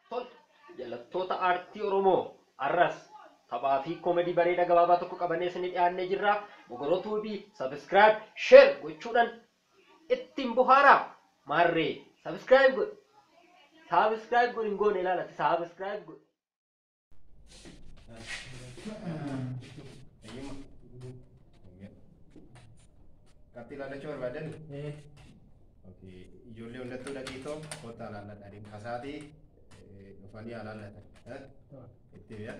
Tole, jaallattoota aartii Oromoo har'as taphaa fi koomedii bareedaa gabaabaa tokko qabannee isinii dhiyaannee jirra. Mogoroo Tuubii subscribe, share gochuudhaan ittiin bohaaraa. Maarree subscribe godhi. Subscribe godhi hin goone ilaalati subscribe godhi. Eeyyama. Qabxii ilaallachuu barbaadan? Ijoollee hundattuu dhaqiitoo kottaa ilaalladha. Kasaatii dhufanii haa ilaallatan. Itti yaa.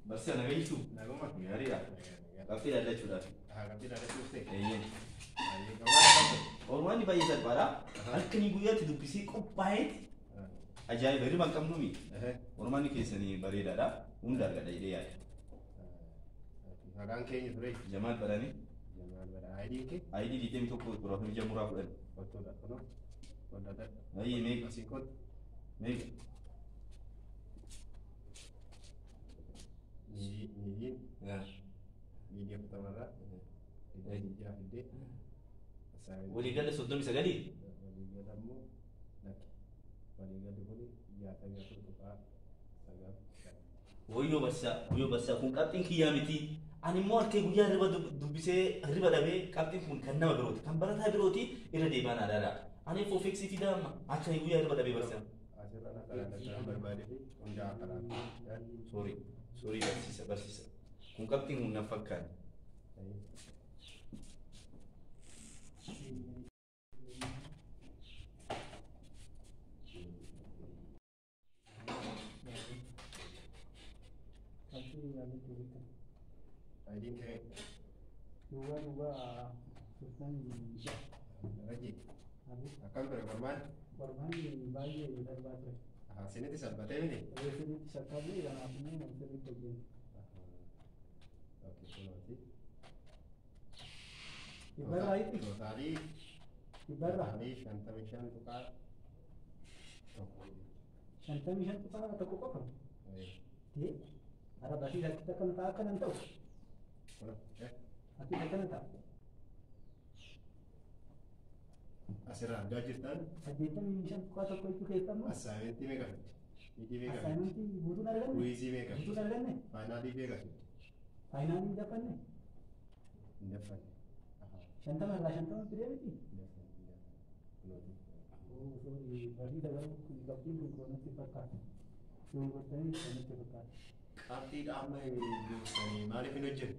Barsiisaa nagaa jirtuu? Naguma. Gaariidha. Qabxii ilaallachuudhaaf. Qabxii ilaallachuuf ta'e. Eeyyee. Baay'ee Qormaanni baay'ee salphaadha. Halkanii guyyaatti dubbisee qophaa'eeti. Ajaa'iba hirriba hin qabnuumi. Qormaanni keessanii bareedaadha. Hunda argadha jedhee yaada. Maqaan keenya ture. Jamaal Badhaanii. Jamaal Badhaa. Ayidiin kee? ID 21 76 muraa 10. Kottuudha. Kunoo. Kottuudha. Baay'ee meeqa? Asiin kottu. Meeqa? Miidiin. Miidii 40rraa. 26 fiddee. Waliigala 39? Waliigala immoo lakki. Waliigalli kun 64.95. Wayyoo barsiisaa, wayyoo barsiisaa kun qabxiin kiyyaa miti. Ani immoo harkee guyyaa hirriba dubbisee hirriba dhabee qabxiin kun kan nama birooti, kan barataa birooti irra deemaa naa ilaalaa. Ani foofeksii fidaa amma akka guyyaa hirriba dhabee barsiisaa. Asirraan akka ilaallachaa barbaadee fi hundaa akka ilaallachaa. Sorry, sorry barsiisa, barsiisa. Kun qabxiin kun na fakkaate. Ayidiin kee Duwwaa duwwaa 46. Rajii. Akkam ture qormaanni? Qormaanni baay'ee darbaa ture. Isinitti salphatee miti? Sirriitti salphatee kanaaf immoo sirriitti hojjenne. Okay, kunooti. Dhibbarraa itti? Tootaalii. Dhibbarraa? Tootaalii 55.1. 55.1 qofa? Tee hara barsiisa ati akkana ta'a akkana hin ta'u. Kunoo. Ati akkana ta'a. Asirraa argaa jirtan. 85.1 jechuu keessa immoo. Assaayimentii meeqa fidde? Miidii meeqa fidde? Assaayimentii guutuun arganne? Kuwiizii meeqa Guutuun fidde? arganne? Faayinaalii meeqa fidde? Faayinaalii hin daffanne? Hin daffanne. 50 irraa 50 fidee miti? Hin daffanne. Kunooti. Barsiisa garuu kun qabxiin kun koonatti fakkaata. Dongortanii koonatti fakkaata. Qabxii amma gorsanii maaliif hin hojjenne?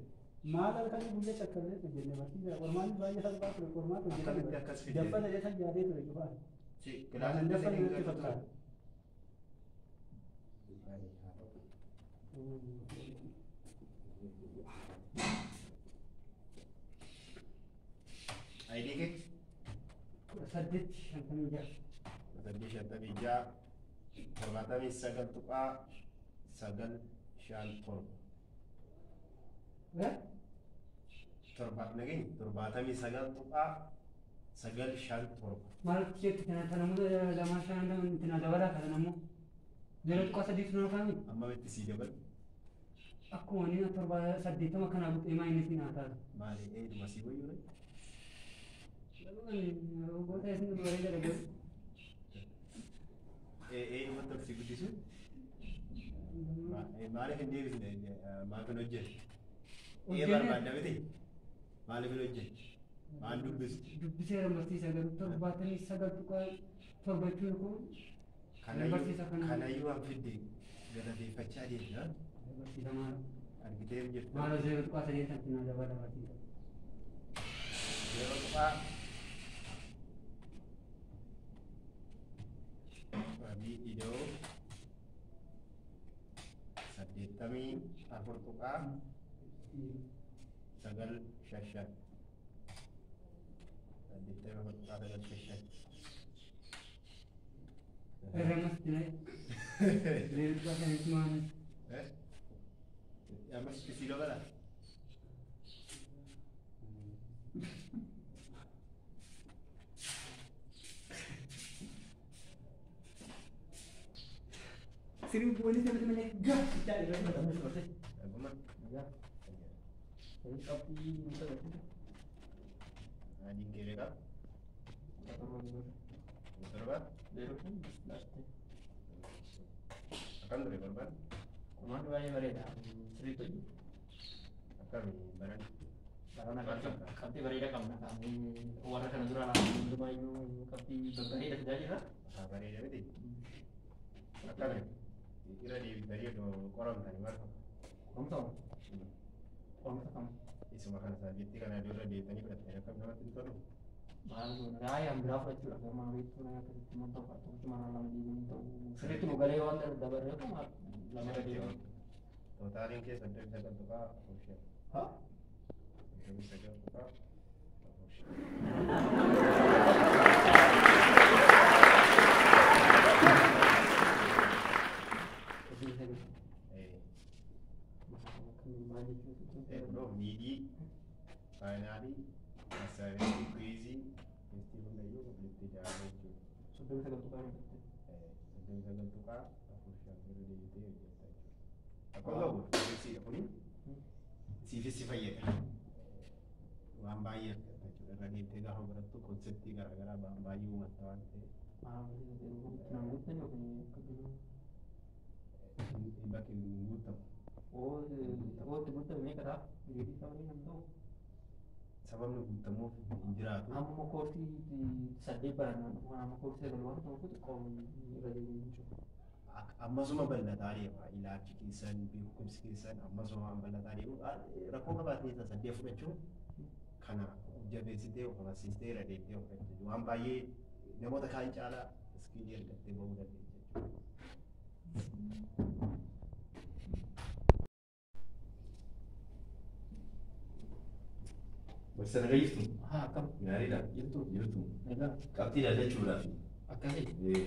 Maal halkanii guyyaa caccabnee hojjenne barsiisa. Qormaanni baay'ee salphaa ture qormaata hojjetame. Akkamitti akkas fidde? Daffana jedhan yaadee ture cufaan. Kilaasii Hin daffanne hin natti galtu ture. fakkaata. Ayidii kee? 1856. 856 79.957. Torba nageenya 79.957. Maal jetti kana kana namoota lamaa shan itti dabalaa kana namoo 0.3 sun kaami. Amma itti sii dabalu. Akkuma inni torba 80 kanaa buqqee maa inni siin haa taatu. Maali eeduma sii wayyuu ree? Goota isin bareeda dhagaa. Eedumatti ol sii guddisu? Maaliif hin deebisne? Maaf hin hojjenne? Ee barbaadda miti? Maaliif hin hojjenne? Maal dubbisu? Dubbiseera barsiisa garuu 79.7 jechuun kun barsiisa kana. Kanayyuu waan fidde galateeffachaa deemna. Barsiisa maal? Argitee jirta. Maaloo 0.3 sanatti naa dabala barsiisa. Zeeroo tuqaa sadii ida'oo 84.955. 84.955. Irra masti na 0.3 maal? Ammas itti sii dabala. Sirbi bu'anii sirbi malee gaa itti irratti maxxanee turte. Dhaguma. Qabxii nuti agarsiisa. Adiin kee meeqa? 17. 7? 05 laaste. Akkam ture barbaadu? Qormaanni baay'ee bareeda. Sirriitti hojjetu. Akkami baran? Barana qabxii bareeda qabna. Warra kana dura hundumaayyuu qabxii babbareeda fidaa jirra. Haa bareeda miti. Akkami? Irra deebitanii odoo qoramtanii maal fakkaata? Qorumsa moo? Qorumsa kam? Isuma kana saabjektii kana irra deebitanii fudhattanii akkam namatti hin tolu? Maal goona? Gaa'ee biraa fudhachuudha. Garmaa beektuu nama akkasitti immoo ta'u tokkichi mana lama deebiin ta'u. Sirriitti nu galee waan dabarreetu lama deebiin. Tootaaliin kee 39.45. Haa? 39.45. 39. Maal jechuudha? Kunoo miidii, faayinaalii, assaayimentii, kwiizii, testii hundayyuu walitti ida'amee jechuudha. 39.5. 39.45 irra deebitee hojjetta jechuudha. Akkuma qabu fiiziksiidha kuni siifis si fayyada. Waan baay'ee argatta jechuudha. Irra deebitee gaafa barattu konseptii garaagaraa waan baay'ee uumatta waan ta'eef. Maal guutan yookiin akka Bakki hin guutamu. Ootti guutame meeqa ta'a? Deebii sababni nam ta'u. Sababni guutamuuf hin jiraatu. Amma koorsii 8 baranna amma koorsii 9 waan ta'uuf xiqqoo irra deebiin jechuudha. Ammasuma bal'ataa deema. Ilaalchi keessan, beekumsi keessan ammasuma waan bal'ataa deemu. Rakkoo qabaatee isa 8 fudhachuun kana jabeessitee of amansiistee irra deebitee of fudhachuu waan baay'ee namoota kaan caalaa iskiilii argattee bahuu dandeessa jechuudha. Barsiisaa nagaa jirtu? Haa akkam Gaariidha. jirtu? Jirtu. Nagaa Qabxii ilaallachuudhaaf. akkasii.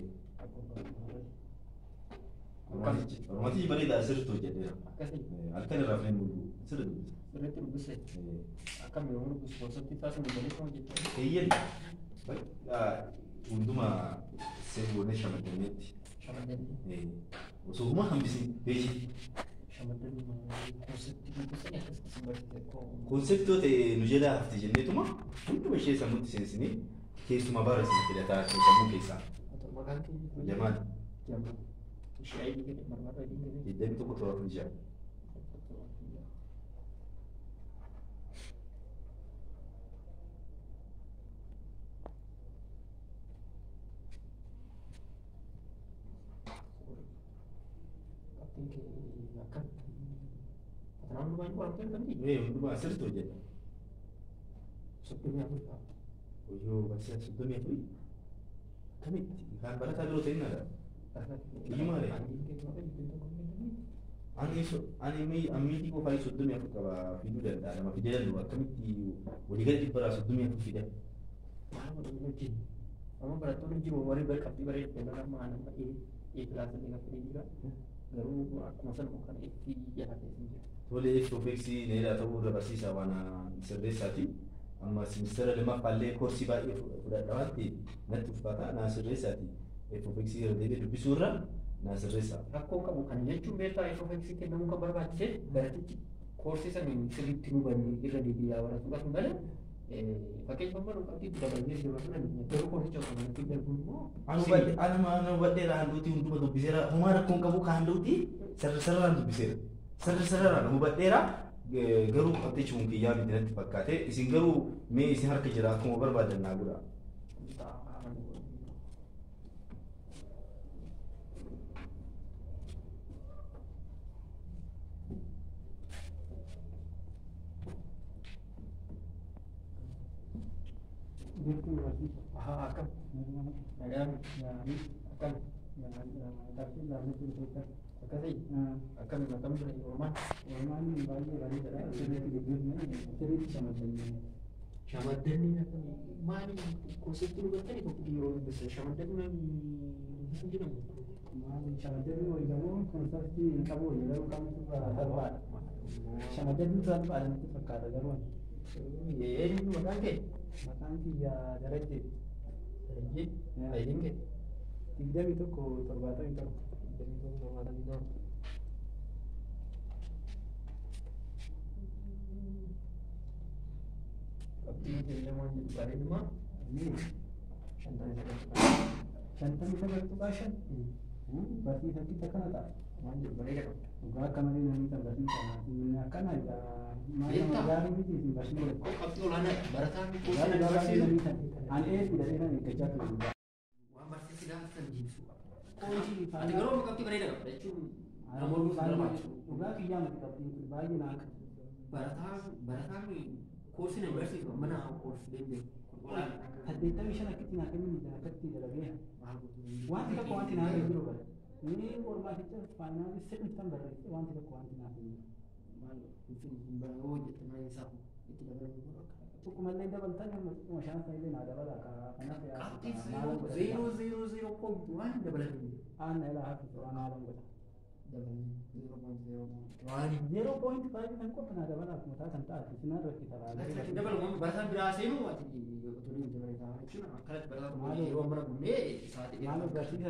Qormaatichi bareedaa sirriitti hojjedheera. Akkasii Halkan irraa fi bulu sirri dubbisa. sirriitti dubbise. Akkam yeroo dubbisu konseptii isaa sun galee kan hojjette. Eeyyan hundumaa seegoonee shamaddameetti. Shamaddanni Osoo homaa hambisin beeshi. shamaddanni konseptii dubbisanii akkasitti si barsiise. Konseptoo ta'e nu jalaa hafti jenneetuma hunduma ishee sammuutti seensinee keessumaa bara isin filataa sammuu keessaa. Maqaan kee Jamaal Jamaa. Ishee ayii gadi marmarra ayii gadi. 21 76. Qabxiin kee akkam? Fatanaa hundumaa hin qoramtee argamti? Mee hundumaa sirriitti hojjedha. 34 ta'a. Oyyoo barsiisaa 34 akkamitti kan barataa biroo ta'in nada. Iyyuu maali? Ani ani ammiitii qofaa 34 qaba fiduu danda'a nama fidee danda'u akkamitti waliigala dhibbaraa 34 fida. Maal godhamu wajjin? Amma barattoonni jiru warri qabxii bareedu nama nama A pilaasii kan fidee jira. Garuu akkuma sanuma kana F jala keessa jira. Tolee F neeraa ta'uu irra barsiisaa waan sirreessaati. Amma simistera lammaffaallee koorsii baay'ee fudhadha waan ta'eef natti ulfaata naa sirreessaati. F irra deebi'ee dubbisuu irra naa sirreessa. Rakkoo qabu kan jechuun beektaa F kennamuu kan barbaachise baratichi koorsii saniin sirriitti hubanne irra deebi'aa baratuudhaaf malee fakkeenyaaf amma qabxii dabalee dabarsuu dandeenya. Garuu koorsicha osoo manatti darbuun immoo Anuma anuma hubadheera handhuutii hunduma dubbiseera homaa rakkoon qabu ka handhuutii sarara sararaan dubbiseera. Sarara sararaan hubadheera garuu qabxichi kun kiyyaa miti natti fakkaate isin garuu mee isin harka jira akkuma barbaadan naa godha. Jirtu barsiisa. Haa akkam nagaan Gaarii. akkam Qabxii ilaallee turte. akkasii akkam akkam ture ormaan Ormaan baay'ee bareedaadha. Sirriitti dubbifne sirriitti shamaddanne. Shamaddanni maali konseptii hubattanii tokko yeroo dubbisan shamaddanni hin jedhamu. Maali shamaddanni wayyamoo konseptii hin qabu garuu kamtu salphaadha. Shamaddanni salphaadha natti fakkaata garuu. Eenyu maqaan kee? Maqaan kiyya Darajjee. Darajjee. Ayidiin kee? 21 77. 21 77. Qabxiin keenya waan jedhu bareeduma. 59. 59.5. Barsiisa qixa kana ta'a. Waan jedhu bareeda qabda. Dhugaa akka malee namni kan barsiisa inni akkana egaa maal nama Beektaa? gaarii miti isin barsiisa. Qabxii olaanaa barataan koorsii Gaarii na gaarii barsiisu. namni kan ani eessi jedhee nan eeggachaa ture dhugaa. Waan barsiisi gaafatan deebisuu qaba. Koorsii Ati garuu qabxii bareeda qabda jechuun namoonni si barbaachisu. Dhugaa kiyyaa miti qabxiin kun baay'ee naa qaba. Barataan koorsii na barsiisu mana koorsii deemee kun olaanaa. 85 akkitti naa kennu miti akkatti dalagee. Wanti tokko wanti naa hin jiru bara. Inni qormaaticha faayinaalii sirriitti kan barreesse wanti tokko wanti naa hin jiru. Maal finfinnee hin bara hoo jette mana isaa itti dabalanii godhu akka. Tokkumallee dabaltan nama shan illee naa dabala kanaaf Qabxii 0 0 0 point waan dabalanii Aanna ilaa hafisu waan haalan godha. dabalanii 0.0 waan 0.5 kan qofa naa dabala akkuma taatan taate sinan rakkisa laalee. Dabalumaan barataan biraa seenu ati otoo deemte bareedaa jechuun akkanatti barataa tokko yeroo mana gunnee sa'aatii Maaloo dheeraa. barsiisa.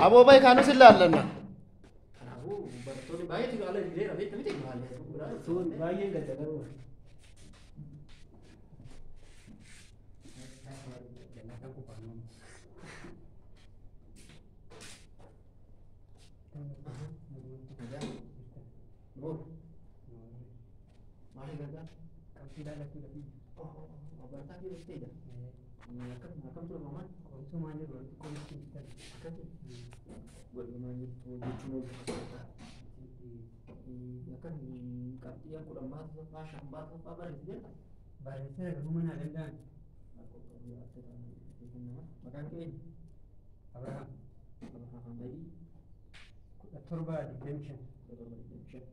Aboo bahi kaanus ilaallanna. Kanaafuu barattoonni baay'eetu haala hiriira beekta miti maal biraa. Sun baay'een gadda garuu. Maal gargaara? Qabxii ilaallachuu dhabbii. Barataa kee beekteedha. Akkam akkam ture mamaan? Qo'isuu maal jedhu qo'isuu hin Akkami? Godhumaan jirtu jechuun hojii akkam qabxii 10 baatu 5 baatu barreessiteerta? Barreessee garuu mana danda'an. Maqaan kee eenyu? Abrahaam. Abrahaam Badii. 17 25. 17 25.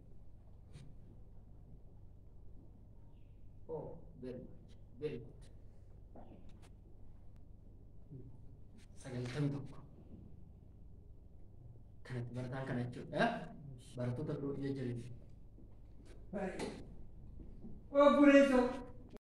Oh, very much, very good. 91. Kanatti barataan kana jechuudha. Barattoota biroo jajjabeessu. Obboleessoo.